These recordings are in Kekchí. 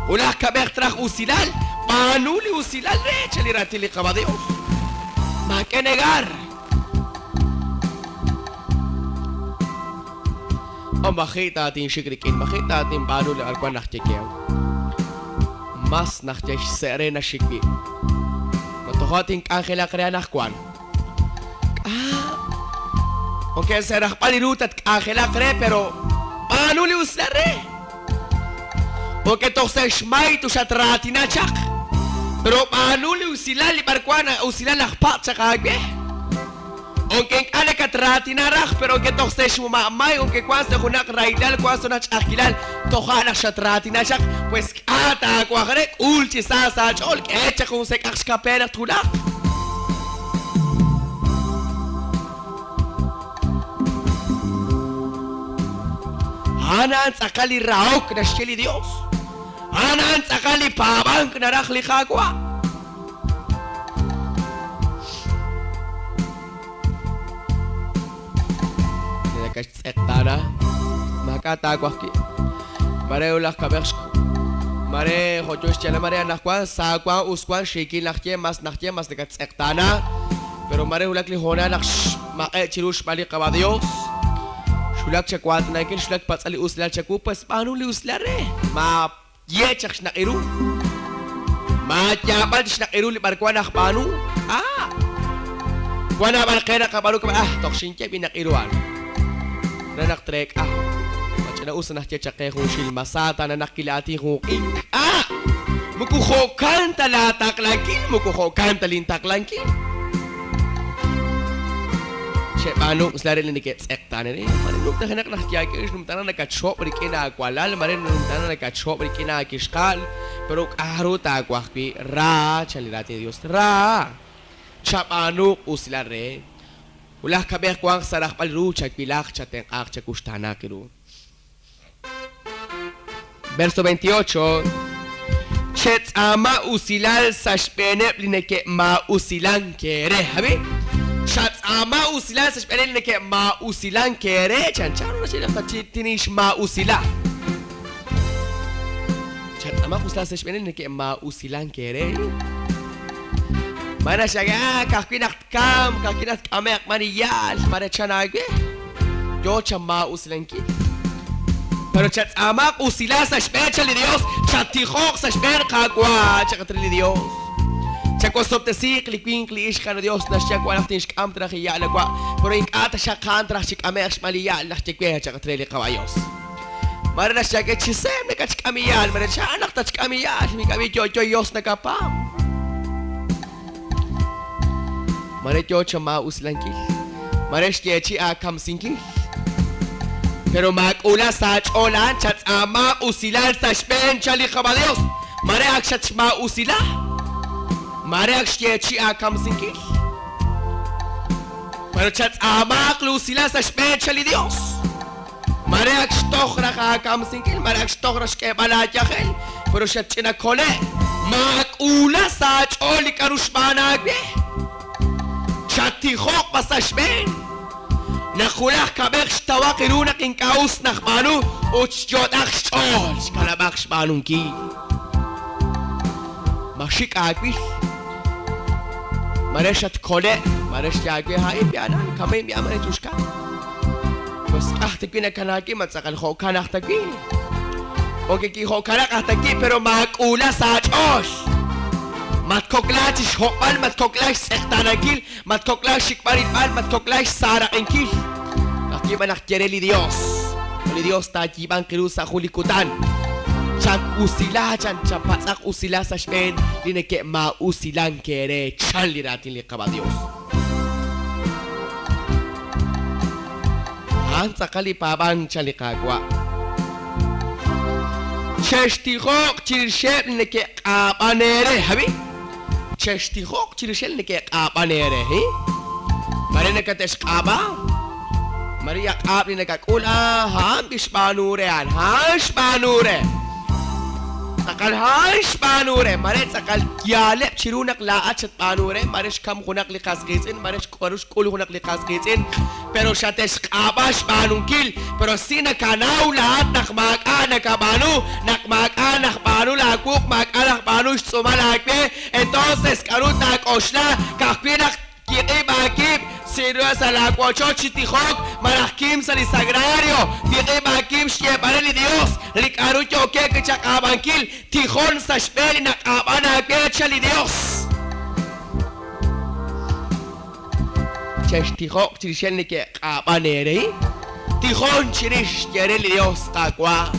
Wulaj kab'ej traj usilal, b'aanu li usilal re, chan li raatin li Qaawa' Dios. Maak'e negar. O maji' taatinxik rik'in, maji' taatinb'aanu li b'arwan naj yekew. Mas naj ye xse' re naxik wi'. Ma toja' tink'anjelaq re anajwan. K'a'? Ok, sa' rajb'al li ru tatk'anjelaq re, pero b'aanu li usilal re. Ok, toj sa' xmay tuxatraatina chaq. Pero b'aanu li usilal li b'arwan usilal aj patz' chaq aawe. Aunque ink'a' nakatraatina raj, pero aunque toj sa' xmuma'may, aunque wank sa' junaq rahilal, wank sa' junaq ch'a'ajkilal, toja' naq xatraatina chaq, pues k'a' taawaj re, k'ul chi sa sa' aach'ool, k'e chaq jun sek'aq xkape naq twulaq. A'an a'an tz'aqal li rahok naxye li Dios. A'an a'an tz'aqal li paab'ank naraj li Qaawa'. Nakaxtz'eqtaana, maak'a' taawaj wi'. Mare wulaj kab'ej mare jo' yo xyala mare anaqwan sa wan us wan xiikil naj ye mas naj ye mas nakattz'eqtaana pero mare wulak li hoonal naq xmaq'e' chiru xb'aan li Qaawa' Dios xwulak chawaatinankil xwulak patz'a li usilal chawu pues b'aanu li usilal re ma Ye chaq xnaq' iru. Maayaab'al chi xnaq' iru li b'arwan aj b'aanu. Ah! Wan naab'al qe naqab'aanu kama ah, toj xinye b'i naq' iru a'an. Re naq treek'a. Ma ch'ina us naj ye chaq qe junxil ma sa ta nanaq kilaatin jun ink'a'! Muku jo'kan ta laataqlankil, muku jo'kan ta lintaqlankil. Cheb'aanu usilal re li neke'tz'eqtaana re. Mare numtajenaq naq yaak'e xnumtanak nakatxhob' rik'in aawalal, mare numtajenaq nakatxhob' rik'in aakixqa'al, pero k'a'ru taawaj wi'? Ra, chan li raatin li Dios, ra! Chab'aanu usilal re. Wulaj kab'ej wanq sa' rajb'al ru, chawilaq, chatenq'aq, chawuxtaanaq ru. Verso 28, Chetz'aama usilal sa' xb'eeneb' li neke'maa'usilank eere. Abi? Chatz'aama usilal sa' xb'eeneb' li neke'maa'usilank eere. Chanchan ru naxye naq tinixmaa'usila. Chatz'aama usilal sa' xb'eeneb' li neke'maa'usilank eere. Ma naxye, ah, ka'ajwi' naq tkamq, ka'ajwi' naq tk'ame'q b'an li yaal, mare chan aawe, yo chamaa'usilankil. Pero chatz'aamaq usilal sa' xb'een chan li Dios, chattijoq sa' xb'een Qaawa' chaqat re li Dios. Chawosob'tesiiq li winq li ixq a Dios naxye wa naq tinxk'am traj li yaal awa', pero ink'a' taxaqan traj chi k'ame'q xb'aan li yaal naxye we chaqat re li Qawa' Dios. Mare naxye aawe chi seeb' nakatxk'am li yaal, mare chan naq tatxk'am li yaal, ink'a' b'i' yo'yo Dios nakapaab'. Mare yoo chamaa'usilankil, mare xyeechi'i aakamsinkil. Pero maak'uula sa' aach'ool a'an, chatz'aama usilal sa' xb'een chan li Jehova Dios. Mare ak xatxmaa'usila, mare ak xyeechi'i aakamsinkil. Pero chatz'aamaaq li usilal sa' xb'een chan li Dios. Mare ak xtoj raj aakamsinkil, mare ak xtoj raj xk'eeb'al aayajel, pero xatch'ina kole'. Maak'uula sa' aach'ool li k'a'ru xb'aan aawe. Chattijoq b'an sa' xb'een. Naq wulaj kab'ej xtawaq ru naq ink'a' us najb'aanu ut xyot'aq xch'ool xkanab'aq xb'aanunkil. Ma xik' aawil. Mare xatkole', mare xye aawe, A'in b'i'anan, kama'in b'i'an mare chuxkan. Pues k'aj ta wi' nakanaak ma tz'aqal jo'kan aj ta wi'. Ok kijo'kanaq aj ta wi' pero maak'uula sa' aach'ool. Matkokla chi xhob'b'al, matkokla xtz'eqtaanankil, matkokla xxik'b'al rilb'al, matkokla xsaaraq'inkil. Ka'aj wi' b'an naq ye re li Dios. Li Dios taayiib'anq ru sa' jun li kutan. Chawusila chan chapatz'aq usilal sa' xb'een li neke'maa'usilank eere, chan li raatin li Qaawa' Dios. A'an tz'aqal li paab'ank, chan li Qaawa'. Chextijoq chirixeb' li neke'q'aab'an eere, abi? Chextijoq chirixeb' li neke'q'aab'an eere, hi? Mare nakate'xq'aab'a, mare ya q'aab' li nakak'ul, ah, a'an b'i xb'aanu re a'an, a'an xb'aanu re. Tz'aqal a'an xb'aanu re, mare tz'aqal yaaleb' chiru naq laa'at xatb'aanu re, mare xkam junaq li qas qiitz'in, mare k'aru xk'ul junaq li qas qiitz'in. Pero xatexq'aab'a xb'aanunkil, pero si nakanaw laa'at naq maak'a' nakab'aanu, naq maak'a' najb'aanu laawuq', maak'a' najb'aanu xtz'uumal aawe, entonces k'a'ru taak'oxla, ka'ajwi' naq tiq'ib' aawib' sa' laawochoch chi tijok malaj kim sa' li sagrario, tiq'ib' aawib' xyeeb'al re li Dios li k'a'ru yookeb' chaq'aab'ankil, tijon sa' xb'een li naq'aab'an aawe, chan li Dios. Chextijoq chirixeb' li neke'q'aab'an eere. Tijon chirix, ye re li Dios, Qaawa',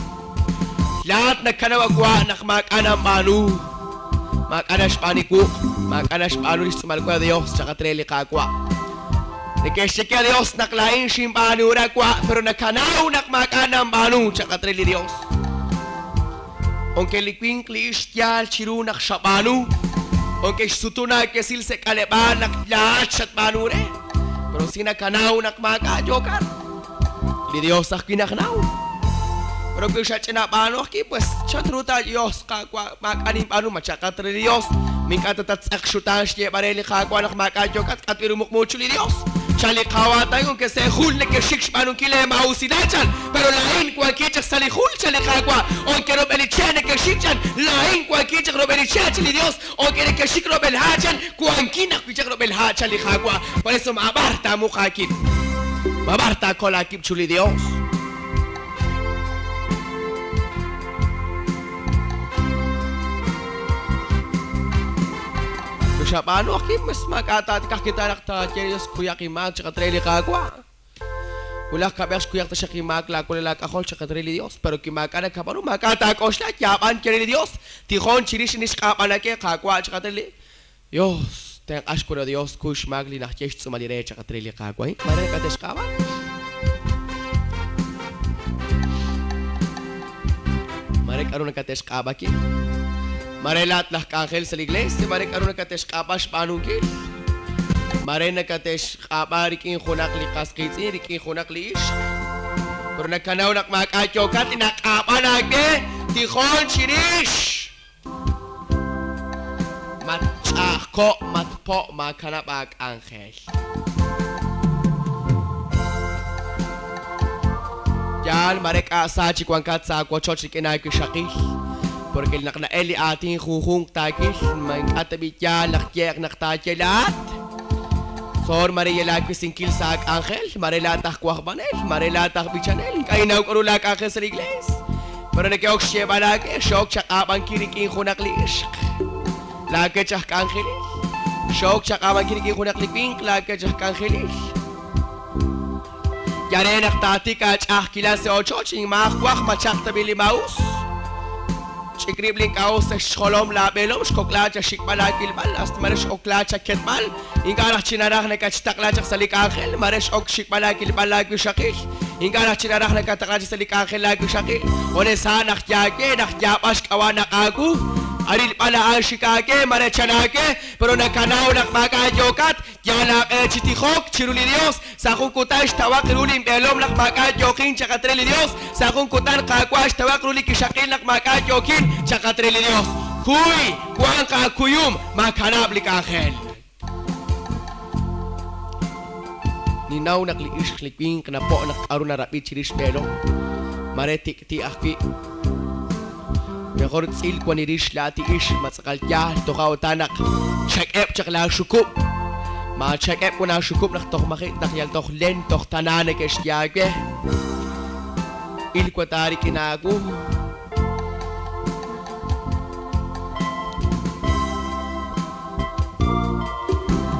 laa'at nakanaw awa' naq maak'a' nanb'aanu, maak'a' naxb'aanu li wuq', maak'a' naxb'aanu li xtz'uumal we, Dios, chaqat re li Qaawa'. Neke'xye ke Dios naq laa'in xinb'aanu re awa', pero nakanaw naq maak'a' nanb'aanu, chaqat re li Dios. Aunque li winq li ixq yaal chiru naq xab'aanu, aunque xsutu naawesil sa' k'aleb'aal naq laa'at xatb'aanu re, pero si nakanaw naq maak'a' yookat, li Dios ajwi' najnaw. Pero wi xach'ina b'aanu ajwi', pues chan ru taayeos, Qaawa', maak'a' ninb'aanu, ma chaqat re li Dios, mi ink'a' ta tattz'aq xutaan xyeeb'al re li Qaawa' naq maak'a' yookat, k'atb'il ru muqmu chu li Dios. Chan li Qaawa' taa'in, aunque sa' jul nekexxik xb'aanunkil eemaa'usilal, chan, Pero laa'in wankin chaq sa' li jul, chan li Qaawa'. Aunque rub'el li che' nekexxik, chan, laa'in wankin chaq rub'el li che', chan li Dios. Aunque nekexxik rub'el ha', chan, wankin ajwi' chaq rub'el ha', chan li Qaawa'. Por eso maab'ar taamuq aawib'. Maab'ar taakol aawib' chiru li Dios. Wi xab'aanu ajwi', mes maak'a' taak'aj naq taaye li Dios kuyaq inmaak chaq re li Qaawa'. Wulaj kab'ej xkuyaq taxaq inmaak laawalal aak'ajol chaqat re li Yos, pero wi maak'a' nakab'aanu, maak'a' taak'oxla, yaab'an ke re li Yos, tijon chirix li xq'aab'anake, Qaawa' chaqat re li Yos, tenq'a xwero Yos, kuy xmaak li najye xtz'uumal li re chaqat re li Qaawa'. Mare nakate'xq'aab'a. Mare k'aru nakate'xq'aab'a ki. Mare laa'at laj k'anjel sa' li iglesia, mare k'aru nakate'xq'aab'a xb'aanunkil. Mare nakate'xq'aab'a rik'in junaq li qas qiitz'in, rik'in junaq li ixq. Pero nakanaw naq maak'a' yookat li naq'aab'an aawe, tijon chirix. Match'a'ajko', matpo', maakanab' aak'anjel. Yaal, mare k'a' sa chi wankat sa' aawochoch rik'in aawixaqil, porque naq na'el li aatin junjunq taawil, ma ink'a' tab'i' yaal naq ye'q naq taaye laa'at? Soor mare yal aawisinkil sa' aak'anjel, mare laa'at aj wajb'anel, mare laa'at aj b'ichanel, ink'a' innaw k'a'ru laak'anjel sa' li iglees. Pero neke'ok xyeeb'al aawe, xe'ok chaq'aab'ankil rik'in junaq li ixq. Laawech aj k'anjelil. Xe'ok chaq'aab'ankil rik'in junaq li winq laawech aj k'anjelil. Yal re naq taatik aach'a'ajkilal sa' ochoch, inmaaj waj ma chaq tab'i' li maa'us. Ch'ik rib' li ink'a' us sa' xjolom laab'eelom, xkokla chaxik'b'al aawilb'al, hasta mare x'okla chaketb'al, ink'a' raj chi naraj nakatxtaqla chaq sa' li k'anjel, mare x'ok xxik'b'al aawilb'al laawixaqil, ink'a' raj chi naraj nakataqla chaq sa' li k'anjel laawixaqil, junes a'an naq yaawe, naq yaab'al xk'ab'a' naq aawu, a rilb'al a'an xik aawe, mare chan aawe, pero nakanaw naq maak'a' yookat, Yal aaq'e chi tijok chiru li Dios, sa' jun kutan xtawaq ru lin b'eelom naq maak'a' yookin chaqat re li Dios, sa' jun kutan Qaawa' xtawaq ru li kixaqil naq maak'a' yookin chaqat re li Dios. Kuy, wanq aakuyum, maakanab' li k'anjel. Ninnaw naq li ixq li winq napo' naq k'a'ru narab'i chirix xb'eelom, maare tik'ti' ajwi'. Mejor tz'il wan li rix laa'at li ixq ma tz'aqal yaal toja' utan naq chak'eb' chaq laaxukub'. Maachak'eb' wan aaxukub' naq toj maji' naq yal toj len toj tana neke'xye aawe. Il wa ta rik'in aawu.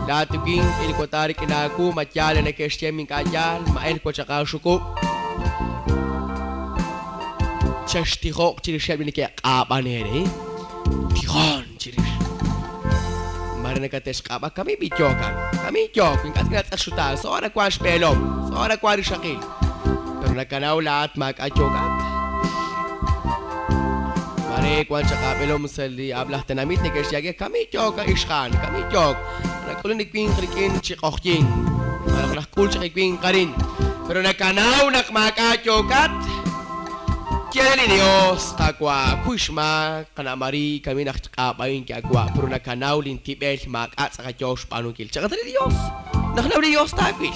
Laa'at li winq il wa ta rik'in aawu ma yaal li neke'xye ma ink'a' yaal ma el wa chaq aaxukub'. Chextijoq chirixeb' li neke'q'aab'an eere. Tijon chirix. Mare nakate'xq'aab'a kami b'i yookan. Kami yook, ink'a' tinatz'aq xutaan. So'ora wank xb'eelom, so'ora wank rixaqil. Pero nakanaw laa'at maak'a' yookat. Mare wank chaq aab'eelom sa' li ab'laj tenamit neke'xye aawe kami yook a ixqa'an, kami yook. Nak'ulun li winq rik'in chi q'oqyink. Malaj najk'ul chaq li winq arin. Pero nakanaw naq maak'a' yookat. Ye re li Dios, Qaawa', kuy xmaak, qana' Mariiy, kami naq xq'aab'ahink Yaawa', pero nakanaw lintib'el maak'a' tz'aqal yook xb'aanunkil. Chaqat re li Dios, naq naw li Dios taawil.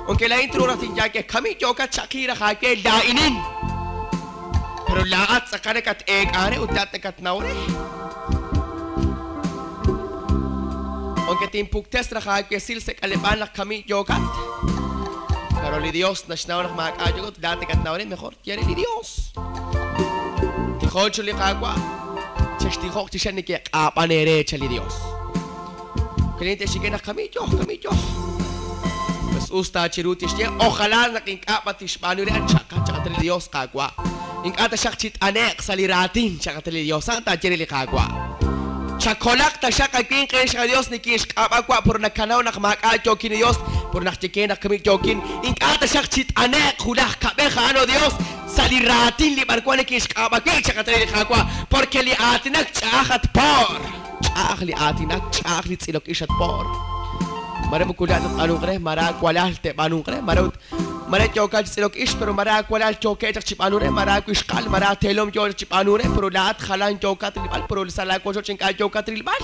Aunque laa'in truuq raj tinye aawe, Kami yookat chaqi raj aawe laa'inin. Pero laa'at tz'aqal nakat-eek'an re ut laa'at nakatnaw re. Aunque tinpuktes raj aawesil sa' k'aleb'aal naq kami yookat, pero li Dios naxnaw naq maak'a' yookat ut laa'at nakatnaw re, mejor ye re li Dios. Tijon chiru li Qaawa', chextijoq chi xa neke'q'aab'an eere, chan li Dios. Kalen te'xye naq kami yoj, kami yoj. Pues us ta chiru tixye, ojalá naq ink'a' b'a tixb'aanu re chaqat, chaqat re li Dios, Qaawa'. Ink'a' taxaq chit'ane'q sa' li raatin, chaqat re li Dios. A'an taaye re li Qaawa'. Chakolaq taxaq awinq ex a Dios nikinxq'ab'a wa' por nakanaw naq maak'a' yookin li Dios, por naq ye naq kami yookin. Ink'a' taxaq chit'ane'q julaj kab'ej a'an, oh Dios, sa' li raatin li b'arwan nikinxq'ab'a wi', chaqat re li Qaawa', porque li aatinak ch'a'aj at po'r. Ch'a'aj li aatinak, ch'a'aj li tz'ilok ix at po'r. Mare moko laa'at tatb'aanunq re, mare aawalal te'b'aanunq re, mare ut mare yookat chi tz'ilok ix, pero mare aawalal yookeb' chaq chi b'aanunk re, mare aawixqal, mare aateelom yoo chaq chi b'aanunk re, pero laa'at jalan yookat rilb'al, pero sa' laawochoch ink'a' yookat rilb'al.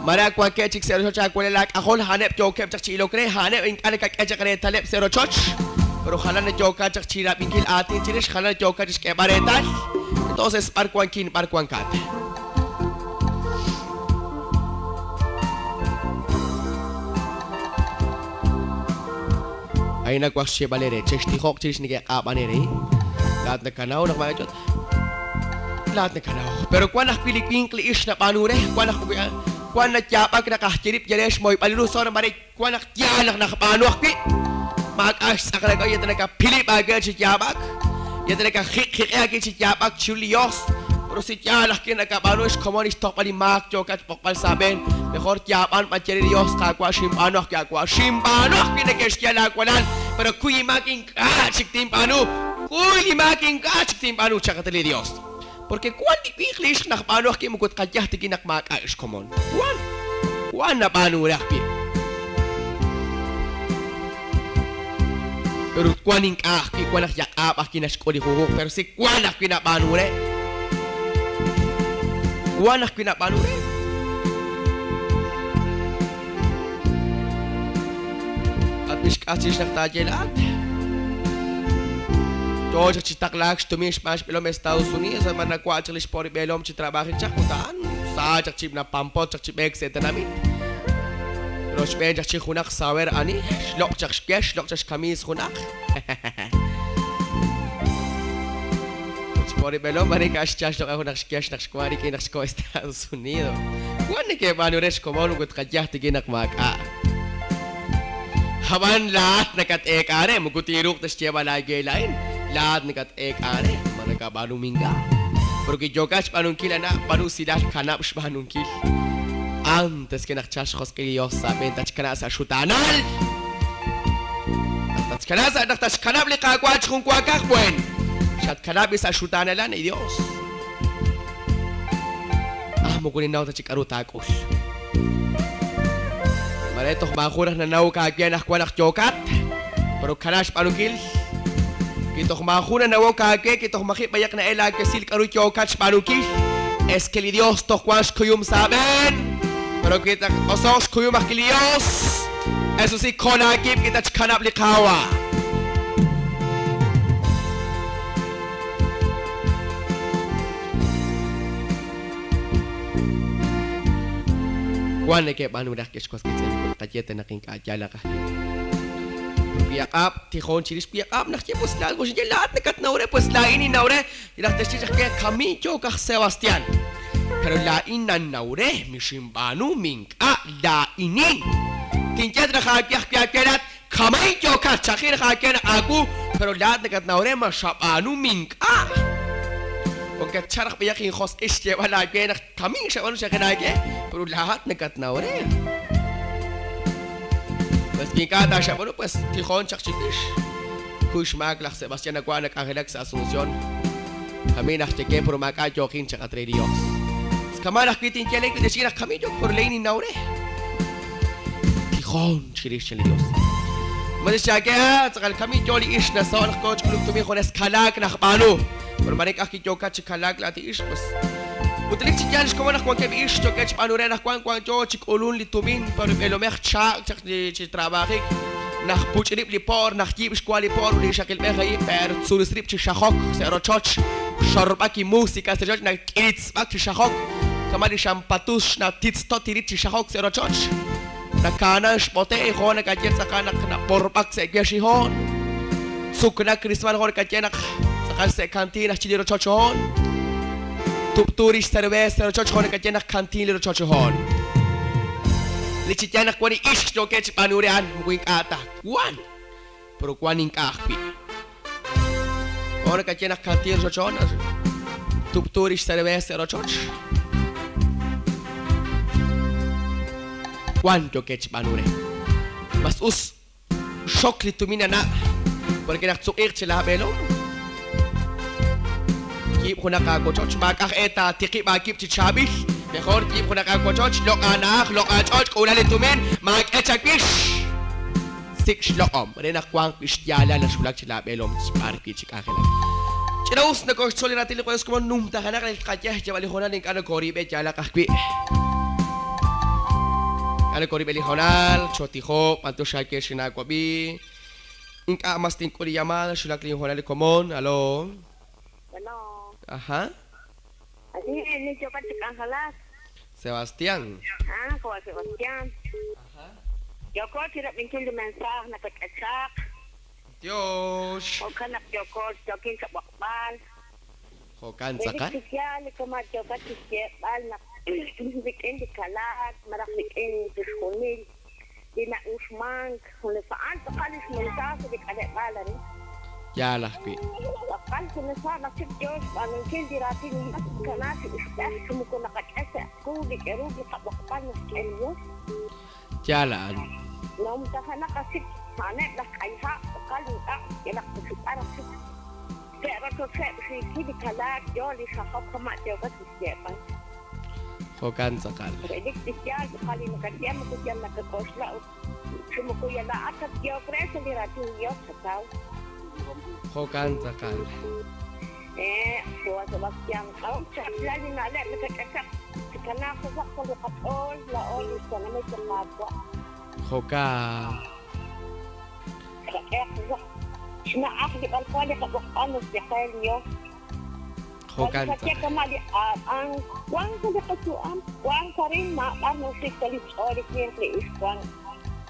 Mare ak wankeb' chik sa' rochoch aawalal aak'ajol, a'aneb' yookeb' chaq chi ilok re, a'aneb' ink'a' nakak'e chaq reetaleb' sa' rochoch, pero jalan yookat chaq chi rab'inkil aatin chirix, jalan yookat chi xk'eeb'al reetal. Entonces, b'ar wankin, b'ar wankat? A'in nawaj xyeeb'al eere, chextijoq chirix neke'q'aab'an eere. Laa'at nakanaw naq maak'a' Laa'at nakanaw. Pero wan ajwi' li winq li ixq nab'aanu re, wan ajwi' wan nayaab'ak naq aj yerib' yale xmoyb'al ru sor mare wan naq yaal naq najb'aanu ajwi'. Maak'a' xtz'aq re yet nakapilib' aawe chi yaab'ak, yet nakajiq'jiq'i aawe chi yaab'ak chiru li Dios. Pero si yaal ajwi' nakab'aanu xkomon li xtojb'al li maak yookat xb'oqb'al sa' aab'een, mejor yaab'an b'an ye re li Dios, Qaawa' xinb'aanu ajwi' aawa', xinb'aanu ajwi' neke'xye laawalal, pero kuy inmaak ink'a' chik tinb'aanu. Kuy li maak ink'a' chik tinb'aanu, chaqat li Dios. Porque wan li winq li ixq najb'aanu ajwi' moko tqayaj ta naq maak'a' xkomon. Wan, wan nab'aanu re ajwi'. Pero wan ink'a' ajwi', wan aj yaq'aab' ajwi' naxk'ul li junjunq, pero si wan ajwi' nab'aanu re. Wan ajwi' nab'aanu re. At mixk'as chirix naq taaye laa'at. Yoo chaq chi taqlaak xtumin xb'aan xb'eelom Estados Unidos, ab'an nawa' chaq li xpo' li b'eelom chi trab'ajil chaq ut a'an sa chaq chi napampot chaq chi b'eek sa' tenamit. Rochb'een chaq chi junaq saber ani, xloq' chaq xwex, xloq' chaq xkamiis junaq. Ut xpo' li b'eelom mare ink'a' xchal xloq'al junaq xwex naq xwank rik'in naq xkoho Estados Unidos. Wan neke'b'aanu re xkomon moko tqayaj ta naq maak'a'. Ab'an laa'at nakat-eek'an re, moko tinruuq ta xyeeb'al aawe laa'in, laa'at nakat-eek'an re, ma nakab'aanu ink'a'. Porque yookat xb'aanunkil ana' b'aanu usilal kanab' xb'aanunkil. Antes ke naq tchalq xjosq'il li Yos sa' aab'een tatxkanab' sa' xutaanal. Naq tatxkanab' sa' naq tatxkanab' li Qaawa' chi junwaakaj buen, xatkanab' b'i sa' xutaanal li Yos. Ah, moko ninnaw ta chik k'aru taak'ul. Mare toj maajun raj nanawok aawe anaqwan naq yookat, pero kanab' xb'aanunkil. Wi toj maajun nanawok aawe, wi toj maji' b'ayaq na'el aawesil k'aru yookat xb'aanunkil, es que li Dios toj wank xkuyum sa' aab'een. Pero wi t-oso'q xkuyum ajwi' li Dios, eso sí, kol aawib' wi tatxkanab' li Qaawa'. Wan neke'b'aanu raj k'ex was qiitz'in moko tqaye ta naq ink'a' yaalaq ajwi'. Wi aq'ab' tijon chirix wi aq'ab' naq ye pues laa'at xinye laa'at nakatnaw re pues laa'in ninnaw re raj te'xye chaq we kami yook aj Sebastián. Pero laa'in nannaw re mixinb'aanu mink'a' laa'inin. Tinye raj aawe ajwi' aawe laa'at Kama'in yookat, chaqi raj aawe naq aawu, pero laa'at nakatnaw re ma xab'aanu mink'a'. Porque chan raj b'ayaq injosq'il xyeeb'al aawe naq kamin xab'aanu xaqin aawe, pero laa'at nakatnaw re. Pues wi ink'a' taaxab'aanu, pues tijon chaq chiwix. Kuy xmaak laj Sebastián nawa' nak'anjelak sa' Asunción. Kamin aj ye ke, pero maak'a' yooqin chaq at re Dios. Kama'an ajwi' tinye lee wi te'xye naq kamin yook por ley ninnaw re. Tijon chirix chan li Dios. Ma xyaake ah, tz'aqal kamin yo li ix nasaho' naq kooch k'uluk tumin junes kalaak najb'aanu. Pero mare ink'a' kiyokat chi kalaak laa'at li ix, pues. Ut relik chi yaal xkomon naq wankeb' ixq yookeb' xb'aanu re anaqwan wank yo chi k'ulunk li tumin pa li b'eelomej chaak chaq chi trabajik, naj puch' rib' li po'r, naj yiib' xwa li po'r ut li ixaqilb'ej ayi' per tzuls rib' chi xajok sa' rochoch, xorb'ak i música sa' rochoch nak'iritzb'ak chi xajok, kama' li xan patux natitztot i rit chi xajok sa' rochoch, nakaanan xb'ote' jo' nakaye tz'aqal naq nab'orb'ak sa' wex i hoon, tzuknak rismal jo' nakaye naq tz'aqal sa' kantiin aj chi li rochoch hoon, tub'tu rix cerveza sa' rochoch jo' nakaye naq kantiin li rochoch hoon. Li chi yaal naq wan li ixq yookeb' chi b'aanu re a'an moko ink'a' ta wan, pero wan ink'a' ajwi'. Jo' nakaye naq kantiin rochoch hoon, tub'tu rix cerveza sa' rochoch. Wan yookeb' chi b'aanu re. Mas us xok li tumin ana' porque naq tsuq'iiq chi laab'eelom, yiib' junaq aawochoch, maak'a' aj e taatiqib' aawib' chi chaab'il, mejor yiib' junaq aawochoch, loq' aana'aj, loq' aach'och', k'uula li tumin, maak'e chawix, sik' xloq'om re naq wanq wi' xyaalal naxwulak chi laab'eelom b'ar wi' chi k'anjelak. Ch'ina-us nokooxtzol li raatin li Q'ues komon numtajenaq li tqaye xyeeb'al li hoonal ink'a' nokoorib'e yaalaq ajwi'. Ink'a' nokoorib'e li hoonal, chootijoq, b'anyox aawe xinaawab'i. Ink'a' mas tink'ul li llamada, xwulak linhoonal li komon. Alo. Bueno. Ajá. Ani yookat chi k'anjelak? Sebastián. Ah, qawa' Sebastián. Ajá. Yooko chi rab'inkil li mensaaj nakak'e chaq. Tiox. Jo'kan naq yooko yookin chab'oqb'al. Jo'kan Relik tz'aqal. chi yaal li kama' yookat chi xyeeb'al naq rik'in li kalaak malaj rik'in chixjunil li na'uxmank, junes a'an tz'aqal li xmensaaj sa' li k'aleb'aal arin. Yaal ajwi'. Tz'aqal junes a'an aj chik yoo xb'aanunkil li raatin li Dios nakanaak chi uxb'ej chi moko naqak'e sa' qu li k'aru li qab'oqb'al naxk'e li Dios. Yaal a'an. Numtajenaq aj chik a'aneb' laj k'ayha' tz'aqal ink'a' yalaq ta chi b'ar aj chik. Sa' rochocheb' xiikil li kalaak yo li xajok kama' yookat chi xyeeb'al. Jo'kan tz'aqal. Relik chi yaal tz'aqal li nakaye moko yal nakak'oxla ut chi moko yal laa'at tatyehoq re sa' li raatin li Yos xataw. Jo'kan tz'aqal. Ee, Qawa' Sebastián, k'a'ut chaab'ilal li na'leb' nakak'e chaq? Chikanaaq taxaq sa' li qach'ool laa'o li xtenamit li Qaawa'. Jo'kan. Qak'ehaq taxaq xna'aj li b'arwan li qab'oqb'al naxye qe li Yos. Jo'kan Li xaye tz'aqal. kama' li aab'ank, wank sa' li qayu'am, wank arin maab'ar naxik sa' li xch'ool li winq li ixq wank.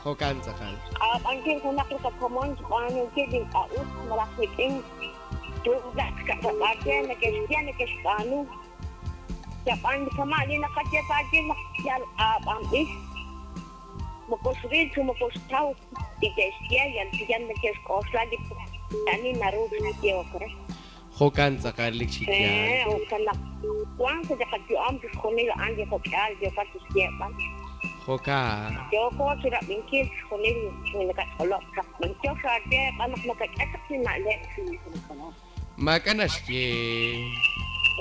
Jo'kan tz'aqal. Xq'aab'ankil junaq li qakomon xb'aanunkil li ink'a' us malaj rik'in Tuulak ka'pak'al neke'xye neke'xb'aanu, yab'an kama' li naqaye taaye naq yal q'aab'anb'il, moko xril chi moko xtaw li te'xye, yal yal neke'xk'oxla li ani naru xyehok re. Jo'kan tz'aqal relik chi yaal. Jo'kan naq wank sa' li qayu'am chixjunil a'an li jo'k'ihal yookat chi xyeeb'al. Jo'kan. Yooko chirab'inkil chixjunil li nakach'olob' chaq. B'antiox aawe b'an naq nakak'e chaq li na'leb'. Maak'a' naxye.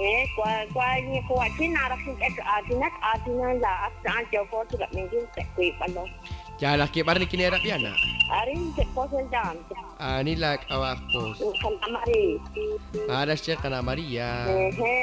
Ee, wa, wa, wa'chin naraj xink'e chi aatinak, aatinan laa'at, a'an yooko chirab'inkil sa' wiib'alo. Yaal ajwi' b'ar nikineerab'i ana'. Arin sa' Pozo El Dante. Ani laak'ab'a' aj Poz? Qana' Maria. A'an naxye Qana' Maria. Ehe.